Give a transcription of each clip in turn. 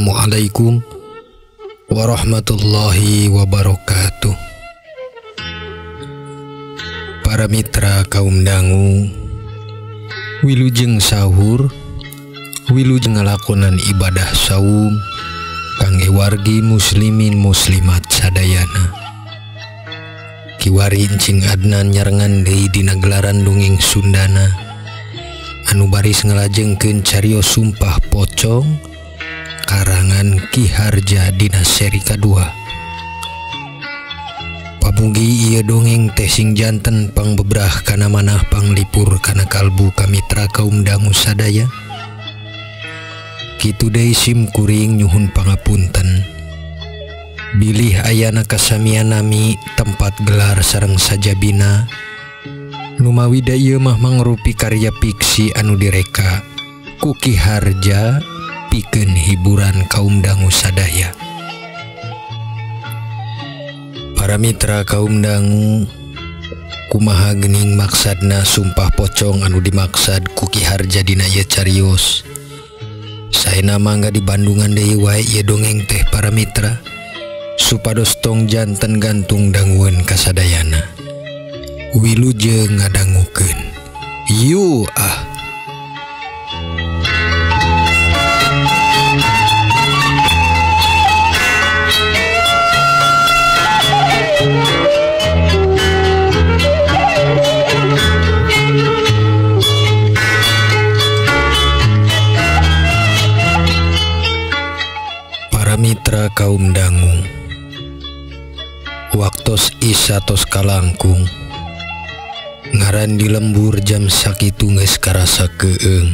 Assalamualaikum warahmatullahi wabarakatuh. Para mitra kaum dangu, wilujeng sahur, wilujeng ngalakonan ibadah saum kangge wargi muslimin muslimat sadayana. Kiwari Encing Adnan nyarengan deui dina gelaran dongeng Sundana anu baris ngalajengkeun carios Sumpah Pocong karangan Ki Harja dina seri kadua. Pamugi ieu dongeng teh sing janten pangbebrah kana manah panglipur kana kalbu kamitra kaum dangu sadaya. Kitu deui sim kuring nyuhun pangapunten. Bilih ayana kasamian nami tempat gelar sareng sajabina numawi da ieu mah mangrupi karya fiksi anu direka ku Ki Harja pikeun hiburan kaum dangu sadaya. Para mitra kaum dangu, kumaha geuning maksadna Sumpah Pocong anu dimaksad ku Ki Harja dina ieu carios. Saena mangga di Bandungan deui wae ieu dongeng teh para mitra, supados tong janten gantung dangueun kasadayana. Wilujeng ngadangukeun. Yu ah. Para mitra kaum dangu, waktos isa tos kalangkung, ngaran di lembur jam sakitu geus karasa keung.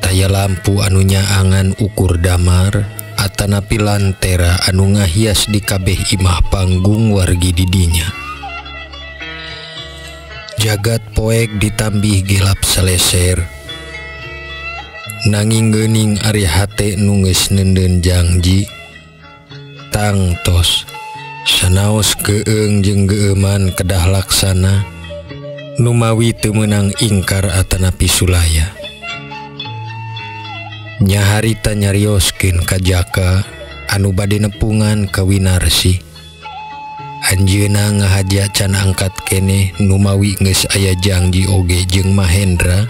Taya lampu anu nyaangan ukur damar atanapi lantera anu ngahias di kabeh imah panggung wargi didinya. Jagat poek ditambih gelap saleser. Nanging geuning ari hate nu geus neundeun jangji tangtos sanaos keung jeung geueuman kedah laksana numawi teu meunang ingkar atanapi sulaya. Nyaharita nyarioskeun ka Jaka anu bade nepungan ka Winarsi. Anjeunna ngahaja can angkat keneh numawi geus aya jangji oge jeung Mahendra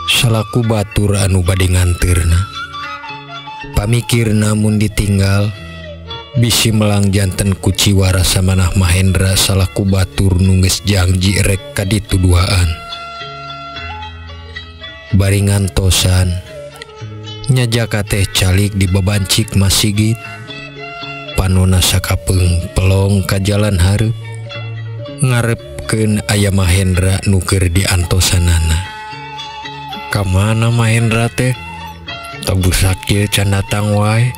salaku batur anu bade nganteurna. Pamikirna mun ditinggal bisi melang janten kuciwa rasa manah Mahendra salaku batur nu geus jangji rek ka ditu duaan. Bari ngantosan nya Jaka teh calik di babancik masigit, panona sakapeung pelong ka jalan hareup ngarepkeun aya Mahendra nu keur diantosanana. Kamana Mahendra teh? Tabusak ieu can datang wae.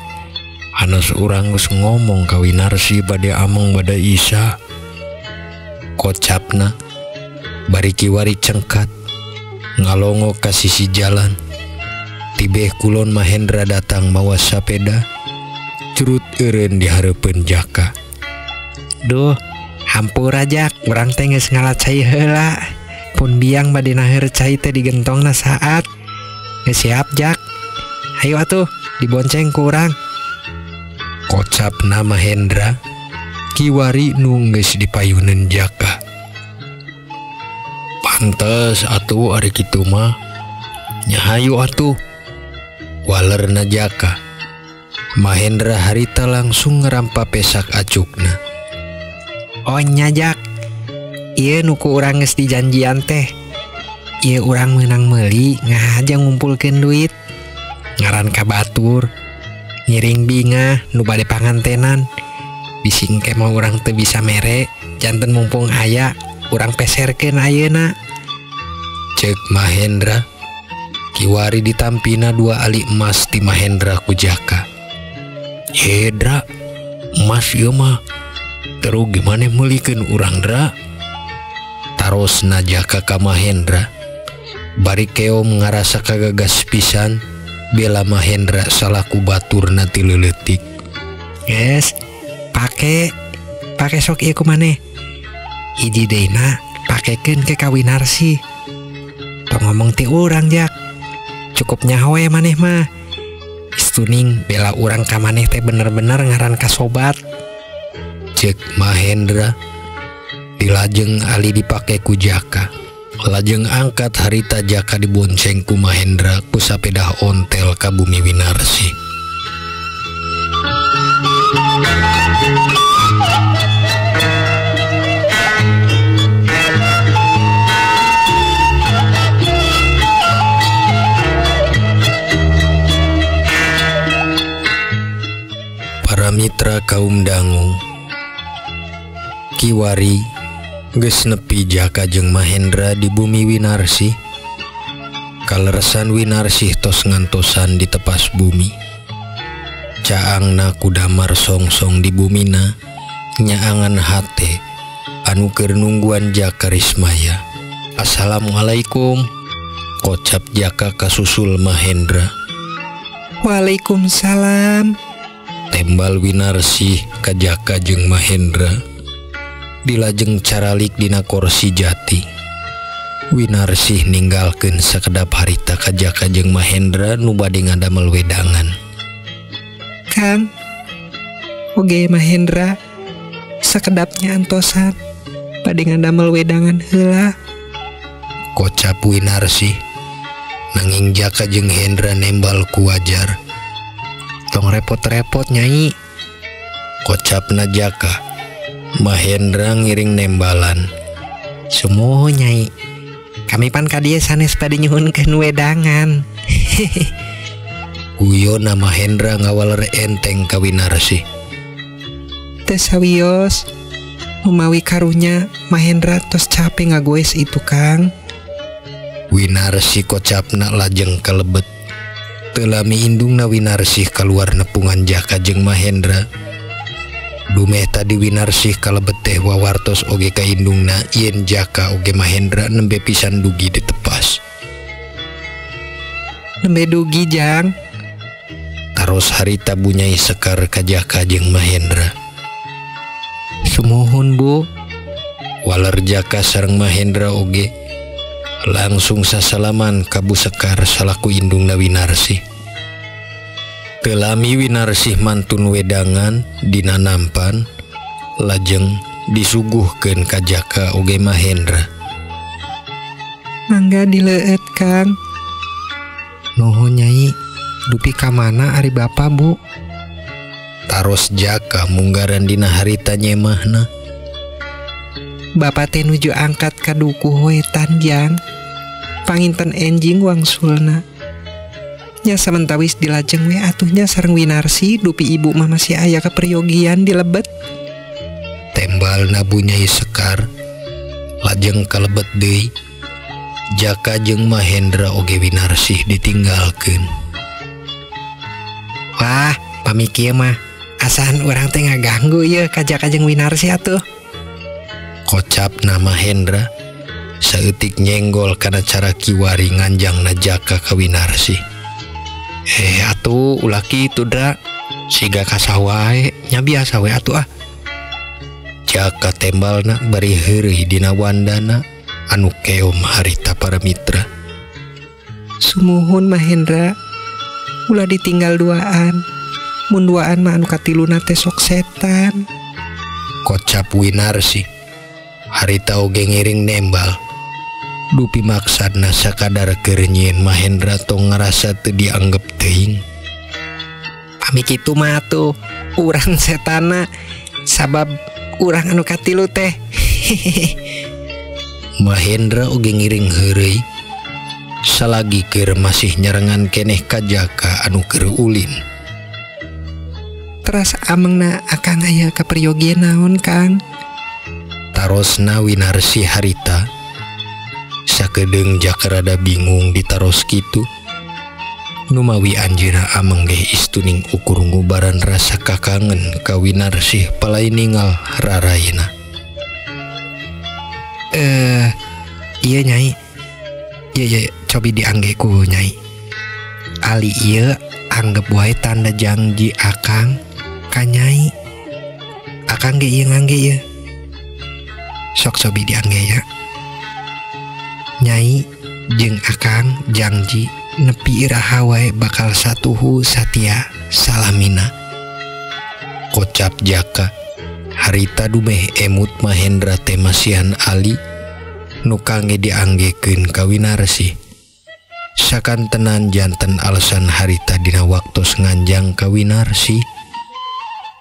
Anos urang geus ngomong ka Winarsi bade ameng bade Isa. Kocapna bari kiwari cengkat ngalongo ka sisi jalan. Tibeh kulon Mahendra datang mawa sapeda, curut eureun di hareupeun Jaka. Duh, hampura Jak, urang teh geus ngalat cai heula. Pun biang bade naheur cai teh digentongna saat. Geus siap Jak. Hayu atuh dibonceng ku urang. Kocapna Mahendra kiwari nu geus dipayuneun Jaka. Pantes atuh ari kitu mah. Nya hayu atuh. Walerna Jaka. Mahendra harita langsung ngerampa pesak acukna. Oh nya Jak, ieu nu ku urang geus dijanjian teh. Ieu urang meunang meuli ngahaja ngumpulkeun duit. Ngaran ka batur, ngiring bingah nu bade pangantenan. Bisi engke mah urang teu bisa mere, janten mumpung aya urang peserkeun ayeuna. Ceuk Mahendra kiwari ditampina dua ali emas ti Mahendra ku Jaka. Dra, emas ieu mah teru gimana meulikeun urang Dra? Tarosna Jaka ka Mahendra. Bari keom ngarasa kagagas pisan bela Mahendra salaku baturna ti leuletik. Geus, pake pake sok ieu ku maneh. Hiji deuna pakekeun ke ka Winarsi. Tong ngomong ti urang Jak. Cukup nyaho we maneh mah. Istuning bela urang ka maneh teh bener-bener ngaran ka sobat. Cek Mahendra dilajeng ali dipake ku Jaka. Lajeng angkat harita Jaka dibonceng ku Mahendra ku sapedah ontel ka bumi Winarsih. Para mitra kaum dangu, kiwari geus nepi Jaka jeung Mahendra di bumi Winarsih. Kaleresan Winarsih tos ngantosan di tepas bumi. Caangna kudamar songsong di bumina, nyaangan hate anu keur nungguan Jaka Rismaya. Assalamualaikum, kocap Jaka kasusul Mahendra. Waalaikumsalam, tembal Winarsih ka Jaka jeung Mahendra. Dilajeng caralik dina kursi jati. Winarsih ninggalkeun sakedap harita ka Jaka jeung Mahendra nu bade ngadamel wedangan. Kang, oge Mahendra, sakedapnya antosan bade ngadamel wedangan heula. Kocap Winarsih. Nanging Jaka jeung Hendra nembal ku wajar. Tong repot-repot nyai, kocapna Jaka. Mahendra ngiring nembalan. Sumuhun nyai, kami pan ka dieu sanes bade nyuhunkeun wedangan. Guyona Mahendra ngawaler enteng ka Winarsih. Teu sawios, numawi karunya Mahendra tos capek ngagoes itu Kang. Winarsih kocapna lajeng kalebet. Teu lami indungna Winarsih kaluar nepungan Jaka jeung Mahendra. Dumeh tadi Winarsih kalebet teh wawartos oge ka indungna yen Jaka oge Mahendra nembe pisan dugi ditepas. Nembe dugi Jang, taros harita bunyai Sekar ka Jaka jeung Mahendra. Sumuhun Bu, waler Jaka sareng Mahendra oge langsung sasalaman ka Bu Sekar salaku indungna Winarsih. Teu lami Winarsih mantun wedangan dina nampan lajeng disuguhkeun ka Jaka oge Mahendra. Mangga dileueut Kang. Nuhun nyai, dupi ka mana ari bapa Bu? Taros Jaka munggaran dina harita nyemahna. Bapa teh nuju angkat ka dukuh wetan Jang. Panginten enjing wangsulna. Nya samentawis dilajeng we atuhnya sareng Winarsih dupi ibu mah masih aya kaperyogian di lebet. Tembalna bunyai Sekar lajeng kalebet deui. Jaka jeung Mahendra oge Winarsih ditinggalkeun. Wah, pami kieu mah asan urang teh ngaganggu ieu ka Jaka jeung Winarsih atuh. Kocapna Mahendra saeutik nyenggol kana cara kiwari nganjangna Jaka ka Winarsih. Atuh ulah kitu Dra, siga kasah wae nya biasa we atuh ah. Jaka tembalna bari heureuy dina wandana anu keom harita para mitra. Sumuhun Mahendra, ulah ditinggal duaan. Mun duaan mah anu katiluna teh sok setan. Kocap Winarsih. Harita oge ngiring nembal. Dupi maksadna sakadar keur nyieun Mahendra tong ngarasa teu dianggep teuing. Pami kitu mah atuh urang setana sabab urang anu katilu teh. Mahendra oge ngiring heureuy. Salagi keur masih nyarengan keneh ka Jaka anu keur ulin. Teras amengna akang aya kaperyogian naon Kang? Tarosna Winarsih harita. Sakedeung Jaka rada bingung ditaros kitu. Numawi anjeunna ameng geh istuning ukur ngubaran rasa kakangen ka Winarsih palai ningal raraina. Iya nyai. Iya cobi diangge ku nyai. Ali ieu anggep wae tanda janji akang ka nyai. Akang ge ieu ngangge ieu. Sok cobi diangge ya. Nyai jeung akang janji Nepi iraha wae bakal satuhu satia salamina. Kocap Jaka harita dumeh emut Mahendra teh masihan Ali nu kangge dianggekeun ka Winarsih. Sakantenan janten alasan harita dina waktos nganjang ka Winarsih.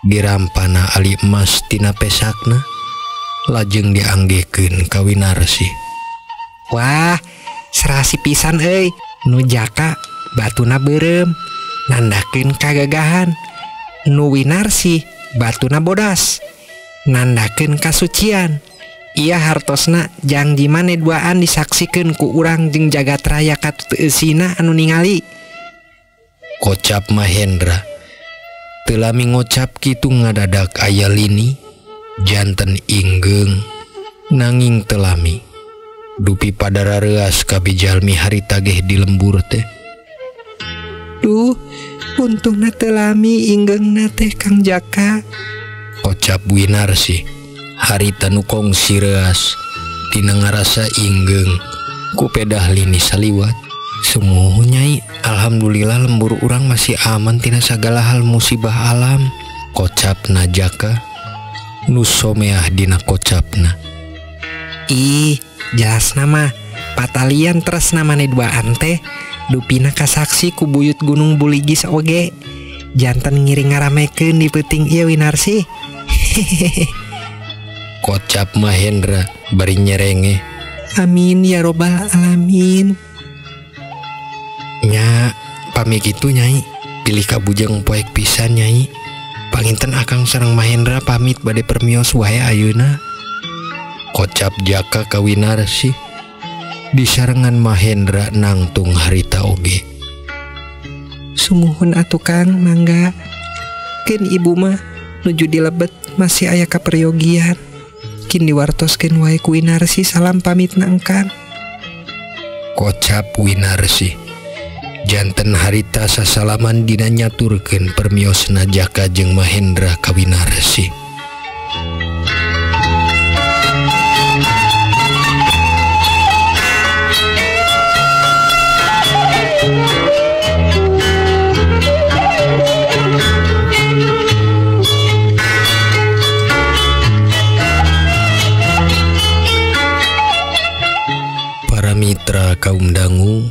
Dirampana ali emas tina pesakna lajeng dianggekeun ka Winarsih. Wah, serasi pisan euy. Nu Jaka batuna beureum nandakeun kagagahan, nu Winarsih batuna bodas nandakeun kasucian. Iya hartosna jangji mane duaan disaksikeun ku urang jeung jagat raya katut eusina anu ningali. Kocap Mahendra teu lami ngocap kitu ngadadak aya lini janten inggeung nanging teu lami. Dupi padara reuas kabeh jalmi harita geh di lembur teh. Duh, untungna teu lami inggeungna teh Kang Jaka. Kocap Winarsih harita nu kongsi reuas tina ngarasa inggeung ku pedah lini saliwat. Sumuhun Nyai, alhamdulillah lembur urang masih aman tina sagala hal musibah alam. Kocapna Jaka nu someah dina kocapna. Ih, jelas nama patalian tresna mane duaan teh dupina kasaksi ku buyut Gunung Buligis oge. Janten ngiring ngaramekeun di peuting ieu Winarsih. Kocap Mahendra bari nyerenge. Amin ya robbal alamin. Nya pami kitu Nyai, pilih kabujeng poek pisan Nyai. Panginten akang sareng Mahendra pamit bade permios wae ayeuna. Kocap Jaka ka Winarsih disarengan Mahendra nangtung harita oge. Sumuhun atuh Kang, mangga. Keun ibu mah nuju dilebet masih aya kaperyogian. Kin diwartoskeun wae ku Winarsih salam pamitna engkang. Kocap Winarsih janten harita sasalaman dina nyaturkeun permiosna Jaka jeung Mahendra ka Winarsih. Para mitra kaum dangu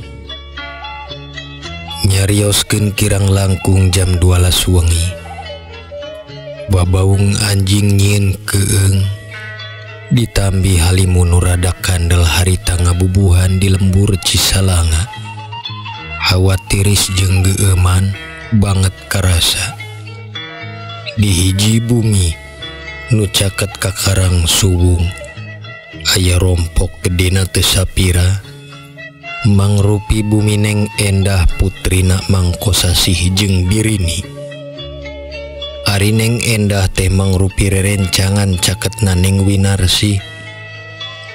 nyarioskeun kirang langkung jam 12 wengi. Babaung anjing nyieun keung ditambi halimu nu rada kandel harita ngabubuhan di lembur Cisalanga. Hawa tiris jeung geueuman banget karasa. Di hiji bumi nu caket ka Karang Suwung aya rompok gedena teu sapira. Mangrupi bumi Neng Endah putrina Mangkosasih jeung Birini. Ari Neng Endah teh mangrupi rerencangan caketna Neng Winarsih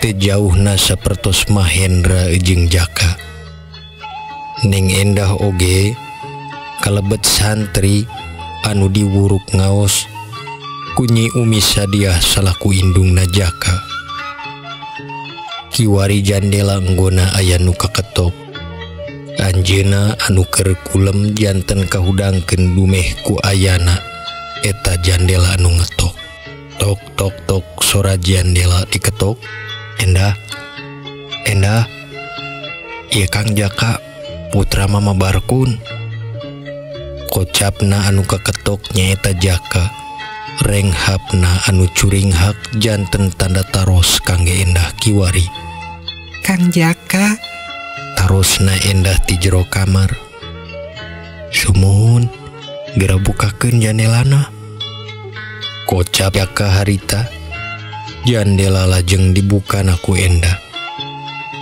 teu jauhna sapertos Mahendra jeung Jaka. Neng Endah oge kalebet santri anu diwuruk ngaos ku Nyi Umi Sadiah salaku indungna Jaka. Kiwari jandela anggona aya nu kaketok. Anjeuna anu keur kulem janten kahudangkeun dumeh ku ayana eta jandela anu ngetok. Tok tok tok sora jandela diketok. Endah, Endah, ieu Kang Jaka putra Mama Barkun. Kocapna anu kaketok nyaeta Jaka. Renghapna anu curinghak janten tanda taros kangge Endah kiwari. Kang Jaka, tarosna Endah ti jero kamar. Sumuhun, gera bukakeun jandelana. Kocap Jaka harita, jandela lajeng dibukana ku Endah.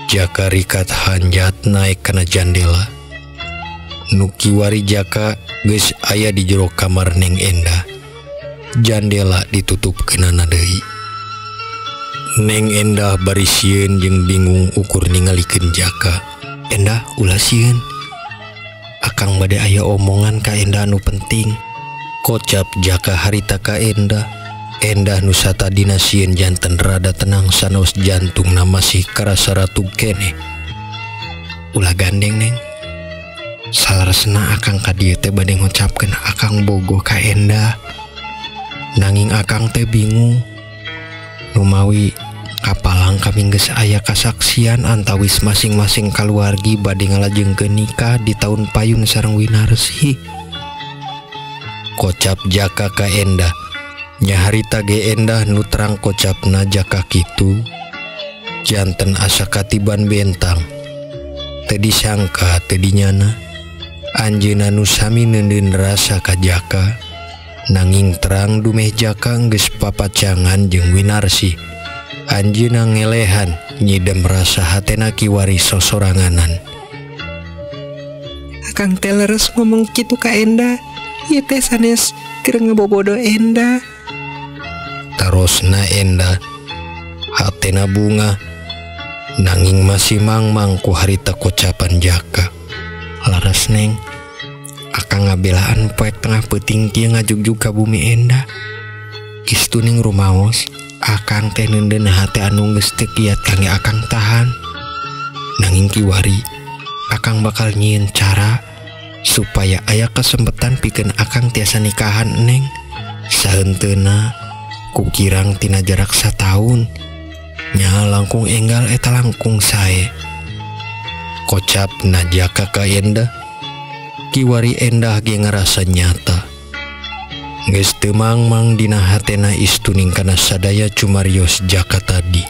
Jaka rikat hanjat naek kana jandela. Nu kiwari Jaka geus aya di jero kamar Neng Endah. Jandela ditutup kenana deui. Neng Endah bari sieun jeung bingung ukur ningalikeun Jaka. Endah ulah sieun. Akang bade aya omongan ka Endah anu penting. Kocap Jaka harita ka Endah. Endah nu satadina sieun janten rada tenang sanaos jantungna masih karasa ratug keneh. Ulah gandeng Neng. Saleresna akang ka dieu teh bade ngucapkeun akang bogoh ka Endah. Nanging akang teh bingung. Numawi kapalang kami geus aya kasaksian antawis masing-masing kaluargi bade ngalajengkeun nikah di taun payun sareng Winarsi. Kocap Jaka ka Endah. Nyaharita ge Endah nu terang kocapna Jaka kitu. Janten asa katiban bentang. Teu disangka teu dinyana. Anjeunna nu sami neundeun rasa ka Jaka. Nanging terang dumeh Jaka geus papacangan jeung Winarsi. Anjeunna ngelehan nyidem rasa hatena kiwari sosoranganan. Akang teh leres ngomong kitu ka Endah. Ieu teh sanes keur ngebobodo Endah. Tarosna Endah hatena bunga nanging masih mangmang ku harita kocapan Jaka. Laras Neng, akang ngabelaan poek tengah peuting kieu ngajugjug ka bumi Endah. Kistuning rumaos, akang teh neundeun hate anu geus teu kiat kangge akang tahan. Nanging kiwari, akang bakal nyieun cara supaya aya kasempetan pikeun akang tiasa nikahan Neng. Sahenteuna kukirang tina jarak sataun nya langkung enggal eta langkung sae. Kocap na Jaka ka Endah. Kiwari Endah ge ngarasa nyata. Geus teu mangmang dina hatena istuning kana sadaya cumarios Jaka tadi.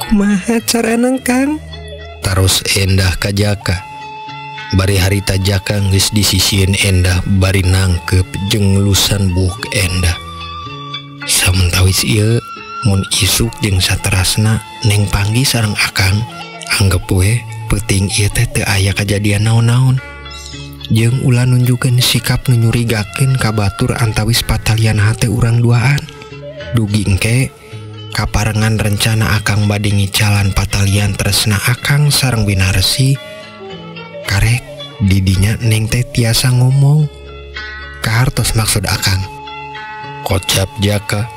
Kumaha carana Kang? Taros Endah ka Jaka. Bari harita Jaka geus disisieun Endah bari nangkep jeung ngelusan buuk Endah. Samentawis ieu mun isuk jeung saterasna Neng panggih sareng akang, anggep we peuting ieu teh teu aya kajadian naon-naon. Jeung ulah nunjukeun sikap nu nyurigakeun ka batur antawis patalian hate urang duaan. Dugi engke kaparengan rencana akang bade ngicalan patalian tresna akang sareng Winarsi. Karek didinya Neng teh tiasa ngomong. Kahartos maksud akang. Kocap Jaka.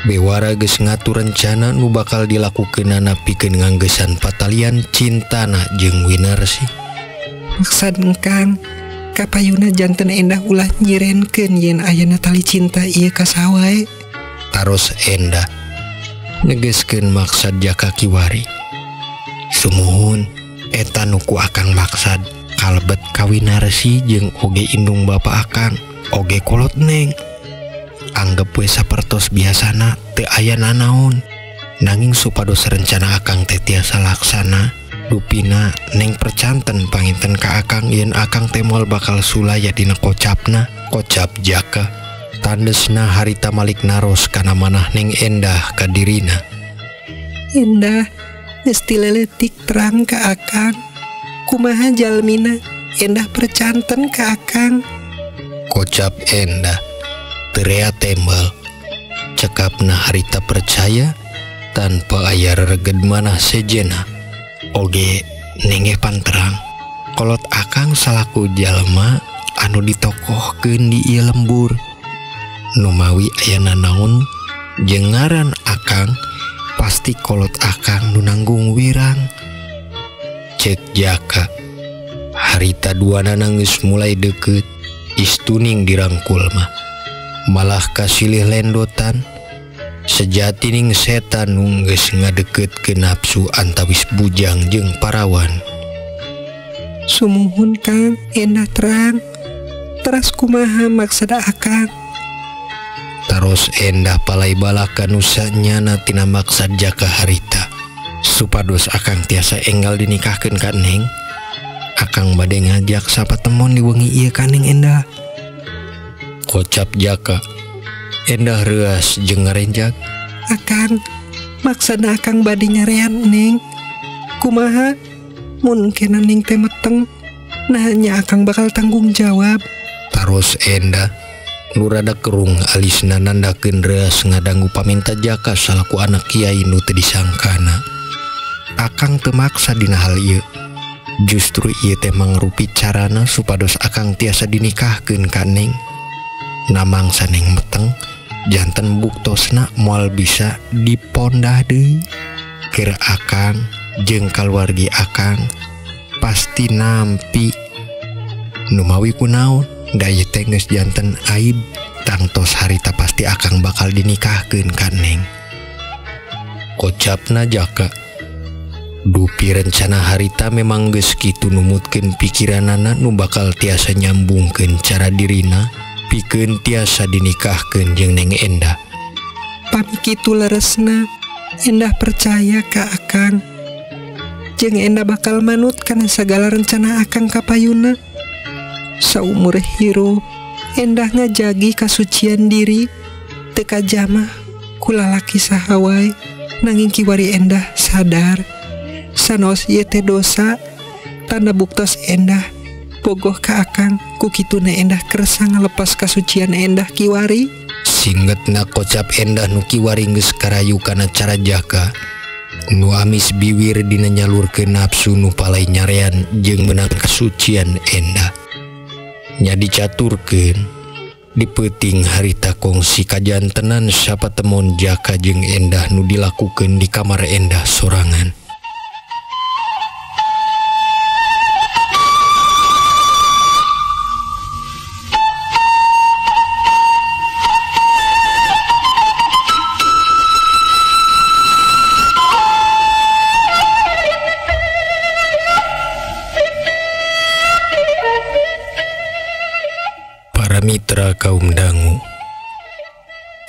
Bewara geus ngatur rencana nu bakal dilakukeunana pikeun nganggesan patalian cintana jeung Winarsi. Maksad Kang, kapayuna janten Endah ulah nyirenkeun yen ayana tali cinta ieu ka saha wae. Taros Endah negeskeun maksad Jaka kiwari. Sumuhun eta nu ku akang maksad kalebet ka Winarsi jeung oge indung bapa akang, oge kolot Neng. Anggep we sapertos biasana teu aya nanaon. Nanging supados rencana akang teh tiasa laksana, dupina Neng percanten panginten ka akang yen akang teh moal bakal sulaya dina kocapna. Kocap Jaka. Tandesna harita malik naros kana manah Neng Endah ka dirina. Endah geus tileletik terang ka akang. Kumaha jalmina Endah percanten ka akang. Kocap Endah. Terea tembal. Cekapna harita percaya tanpa aya rereged manah sejena. Oge nengeh panterang. Kolot akang salaku jalma anu ditokohkeun di ieu lembur. Numawi aya nanaon jeung ngaran akang pasti kolot akang nu nanggung wirang. Cek Jaka. Harita duanana geus mulai deukeut, istuning dirangkul mah. Malah kasilih lendotan. Sejatining setan nu geus ngadeukeutkeun nafsu antawis bujang jeung parawan. Sumuhun Kang, Endah terang. Teras kumaha maksad akang? Taros Endah palai balaka nu sanyana tina maksad Jaka harita. Supados akang tiasa enggal dinikahkeun ka Neng. Akang bade ngajak sapatemon di wengi ieu ka Neng Endah. Kocap Jaka. Endah reuas jeung ngarenjag. Akang, maksana akang bade nyarean Neng. Kumaha? Mun kena Neng teh meteng, nah nya akang bakal tanggung jawab. Taros Endah nu rada kerung alisna nandakeun reuas ngadangu paminta Jaka salaku anak kiai nu teu disangkana. Akang teu maksa dina hal ieu. Justru ieu teh mangrupi carana supados akang tiasa dinikahkeun ka Neng. Namangsa Neng meteng janten buktosna moal bisa dipondah deui. Keur akang jeung kaluargi akang pasti nampi Numawi kunaon da ieu teh geus janten aib tangtos harita pasti akang bakal dinikahkeun ka Neng. Kocapna Jaka. Dupi rencana harita memang geus kitu numutkeun pikiranana nu bakal tiasa nyambungkeun cara dirina pikeun tiasa dinikahkeun jeung Neng Endah. Pami kitu leresna Endah percaya ka akang. Jeung Endah bakal manut kana sagala rencana akang kapayuna. Saumur hirup Endah ngajagi kasucian diri teu kajamah ku lalaki saha wae nanging kiwari Endah sadar sanos ieu teh dosa tanda buktos Endah bogoh ka akang ku kituna Endah kersa ngalepas kasucian Endah kiwari. Singetna kocap Endah nu kiwari geus karayu kana cara Jaka nu amis biwir dina nyalurkeun nafsu nu palai nyarean jeung meunang kasucian Endah. Nya dicaturkeun di peuting harita kongsi kajantenan sapatemon Jaka jeung Endah nu dilakukeun di kamar Endah sorangan. Mitra kaum dangu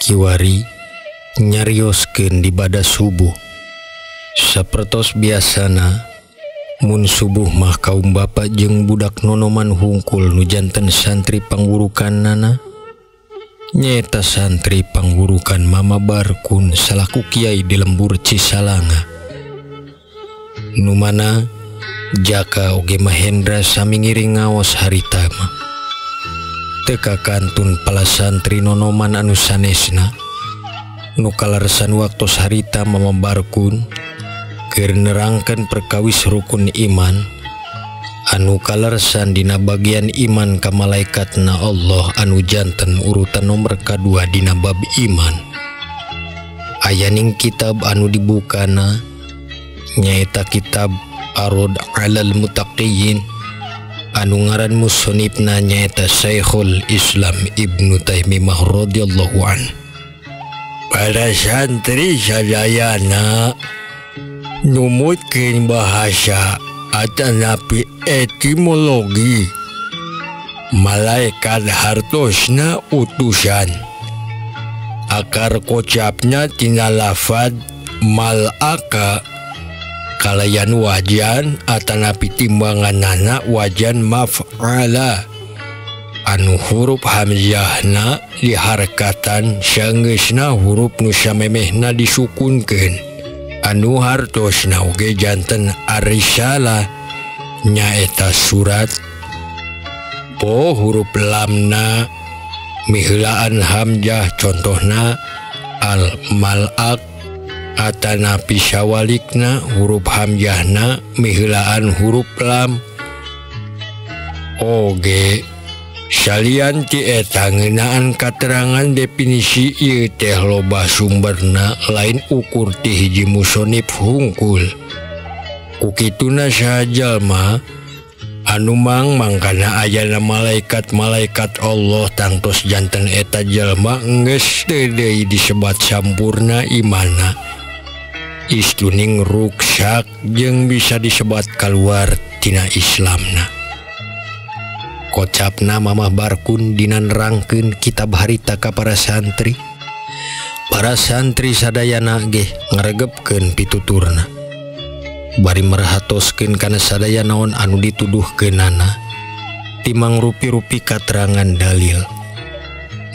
kiwari nyarioskeun di bada subuh. Sapertos biasana mun subuh mah kaum bapak jeung budak nonoman hungkul nu janten santri pangwurukanana nyaeta santri pangwurukan Mama Barkun salaku kiai di lembur Cisalanga. Nu mana Jaka oge Mahendra sami ngiring ngaos harita mah. Teka kantun pala santri nonoman anu sanesna nu kaleresan waktos harita Mama Barkun keur nerangkeun perkawis rukun iman anu kaleresan dina bagian iman ka malaikatna Allah anu janten urutan nomor kadua dina bab iman. Ayaning kitab anu dibukana nyaeta kitab Arad alal Mutaqiyin anu ngaran musonibna nyaeta Syekhul Islam Ibnu Taimiyah radhiyallahu an. Para santri sadayana numutkeun bahasa atanapi etimologi malaikat hartosna utusan. Akar kocapna tina lafad malaka kalayan wajan atanapi timbanganana wajan maf'ala anu huruf hamzahna diharkatan sanggeusna huruf nu samemehna disukunkeun anu hartosna oge janten arisalah nyaeta surat. Po huruf lamna miheulaan hamzah contohna al malak atanapi sawalikna huruf hamzahna miheulaan huruf lam. Oge salian ti eta ngeunaan katerangan definisi ieu teh loba sumberna lain ukur ti hiji musonib hungkul. Ku kituna saha jalma anu mangkana ayana malaikat-malaikat Allah tangtos janten eta jalma geus teu deui disebat sampurna imanna. Istuning ruksak jeung bisa disebat kaluar tina Islamna. Kocapna Mamah Barkun dina nerangkeun kitab harita ka para santri. Para santri sadayana ge ngaregepkeun pituturna. Bari merhatoskeun kana sadaya naon anu dituduhkeunana timang rupi-rupi katerangan dalil.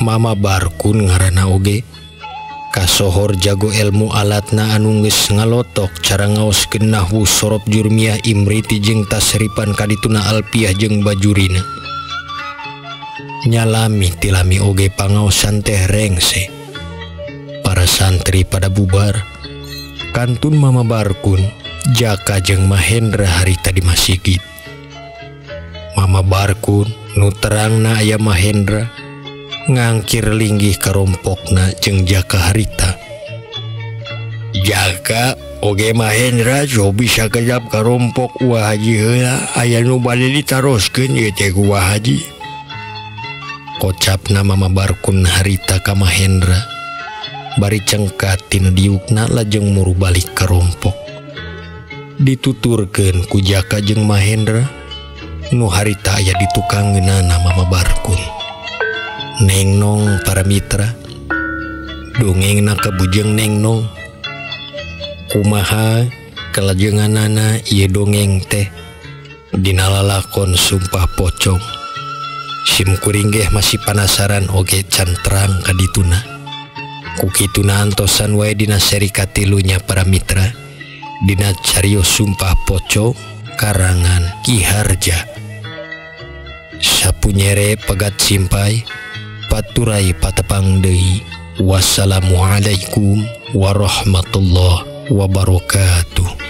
Mama Barkun ngaranna oge kasohor jago ilmu alatna anu geus ngalotok cara ngaoskeun nahwu sorof jurmiyah imriti jeung tasripan kadituna alpiah jeung bajurina. Nyalami tilami oge pangaosan teh rengse. Para santri pada bubar. Kantun Mama Barkun, Jaka jeung Mahendra harita di masjid. Mama Barkun nu terangna aya Mahendra ngangkir linggih karompokna jeung Jaka harita. Jaka Oge Mahendra so bisa kejap karompok Wa Haji heula aya nu bade ditaroskeun ieu teh ku Wa Haji. Kocapna Mama Barkun harita ka Mahendra. Bari cengkat tina diukna lajeng muru balik karompok. Dituturkeun ku Jaka jeung Mahendra nu harita aya di tukangeunana Mama Barkun. Neng Nong para mitra, dongengna kabujeng Neng Nong. Kumaha kalajenganana ieu dongeng teh dina lalakon Sumpah Pocong. Sim kuring geh masih panasaran oge can terang ka dituna. Ku kituna antosan wae dina seri katilunya para mitra dina carios Sumpah Pocong karangan Ki Harja. Sapunyere pegat simpai paturai patepang deui. Wassalamualaikum warahmatullahi wabarakatuh.